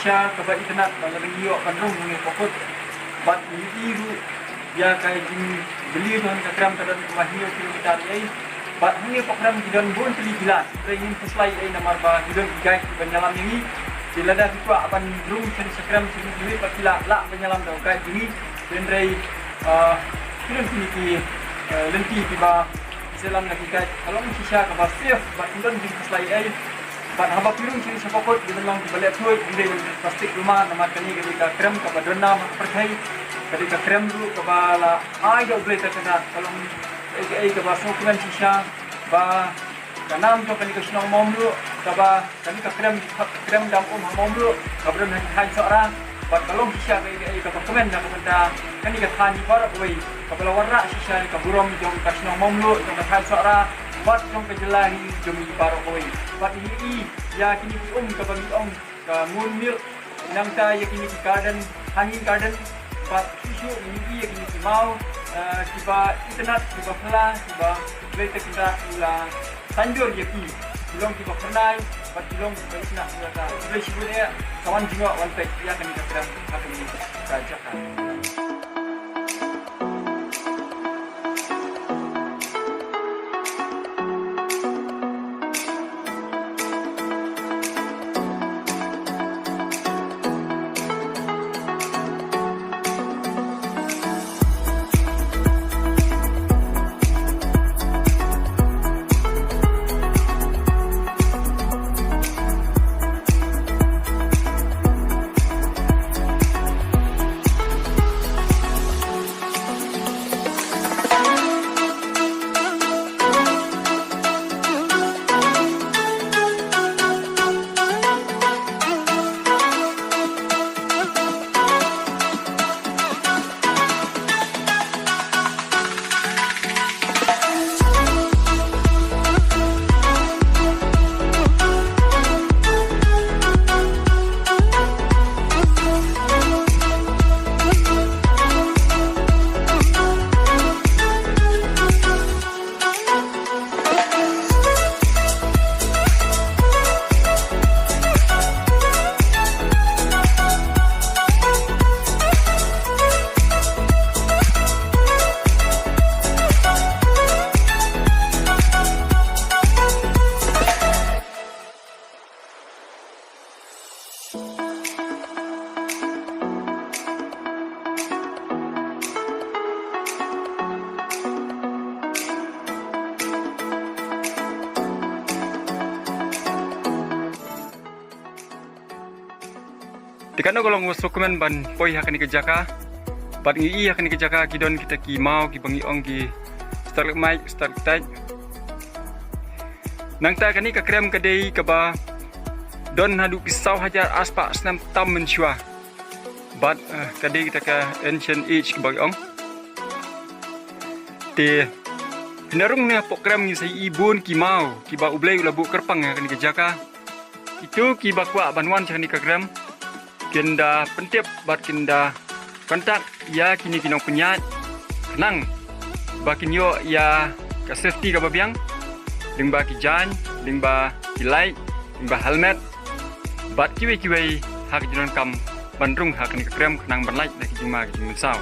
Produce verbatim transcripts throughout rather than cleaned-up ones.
Shisha kaba itynnad ba la dang ïoh ban rung hangne hapoh kut. Bad ngi ïohi ruh ïa ka jingbylla jong ka krem ka don kumba hynñiew kilometer ei. Bad hangne hapoh krem ki don bun tylli ki lad. Hynrei ngim khuslai ei namar ba ki don ki guide kiban ïalam ïa ngi. Te lada ki kwah ban rung sha krem sha ngi, bad ki lah lah ban ïalam da u guide jong ngi. Hynrei, ah, ki don kine ki, eh, lynti kiba sha lam na ki guide ka long shisha kaba safe bad ym don jingkhuslai ei. Bad haba phi rung sha hapoh kut, ki don long kiba leh thuid, ki dei long plastik lumar, namar kane ka dei ka krem kaba don nam ha ka pyrthei, ka dei ka krem ruh kaba la ai da U Blei tang kane, ka long kaei kaei kaba sngewkmen shisha ba ka nam jong kane ka shnong Mawmluh, kaba kane ka krem, ka krem dam um ha Mawmluh, kaba don ha ki thaiñ Sohra, bad ka long shisha kaei kaei kaba kmen na ka bynta kane ka thaiñ baroh kawei, kaba la wanrah shisha ïa ka burom jong ka shnong Mawmluh, jong ka thaiñ Sohra, bad jong ka jylla hi jong ngi baroh kawei. Bad ngi ïohi ïa kine ki um kaba ngi ong ka moon milk, nangta ïa kine ki garden, hanging garden, bad shuh shuh ngi ïohi ïa kine ki maw, eh, kiba itynnad, kiba phylla, kiba U Blei tang kynrad u la saiñdur ïa ki, ki long kiba phyrnai, bad ki long kiba itynnad ïa ka. Khublei shibun eh, sa wan jngoh wan peit ïa kane ka krem ha kane ka jaka. Te kano ka long wa sngewkmen ban poi ha kane ka jaka. Bad ngi ïohi ha kane ka jaka ki don kita ki maw kiba ngi ong ki stalagmite, stalactite. Nangta kane ka krem ka dei kaba don haduh ki saw hajar arspah snem tam mynshuwa. Bad, eh, ka dei kita ka ancient age kaba ngi ong. Te phin da rung hangne hapoh krem ngin sa ïohi bun ki maw kiba U Blei u la buh kyrpang ha kane ka jaka. Kito kiba kwah ban wan sha kane ka krem kin da pyntip bad kin da contact ïa kine ki nongpynïaid khnang ba kin ïoh ïa ka safety kaba biang, lyngba ki jaiñ, lyngba ki light, lyngba helmet bad kiwei kiwei ha ki jingdonkam ban rung ha kane ka krem khnang ban lait na ki jingma ki jingmynsaw.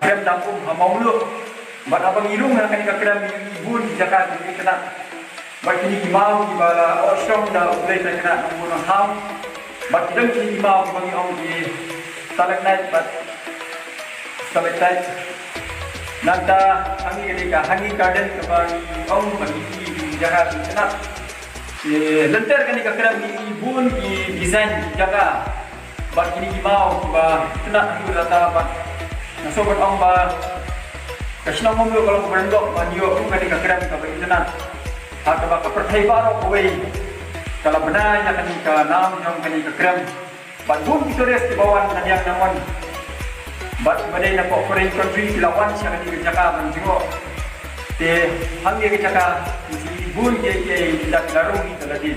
Krem dang um ha Mawngluh. Bad haba ngi rung ha kane ka krem ngi ïohi bun ki jaka ki itynnad. Bad kine ki maw kiba la ong shong da U Blei Trai Kynrad Nongbuh Nongthaw. Bad ki don kine ki maw kiba ngi ong ki stalagmite bad stalactite. Nangta hangne ka dei ka hanging garden kaba ngi ong ba ngi ïohi ki jaka ki itynnad. Ki lynter kane ka krem ngi ïohi bun ki design ki jaka. Bad kine ki maw kiba itynnad hangne rata bad nga sngewbha ban ong ba ka shnong Mawngluh ka long kaba lyngdoh ban ïoh ruh kane ka krem kaba itynnad. Ha kaba ka pyrthei baroh kawei ka la bna ïa kane ka nam jong kane ka krem. Bad bun ki tourist kiba wan na liang na mon. Bad kiba dei na foreign country ki la wan sha kane ka jaka ban jngoh. Te hangne ka jaka ngi ïohi bun kiei kiei ki la rung hi ka la dei.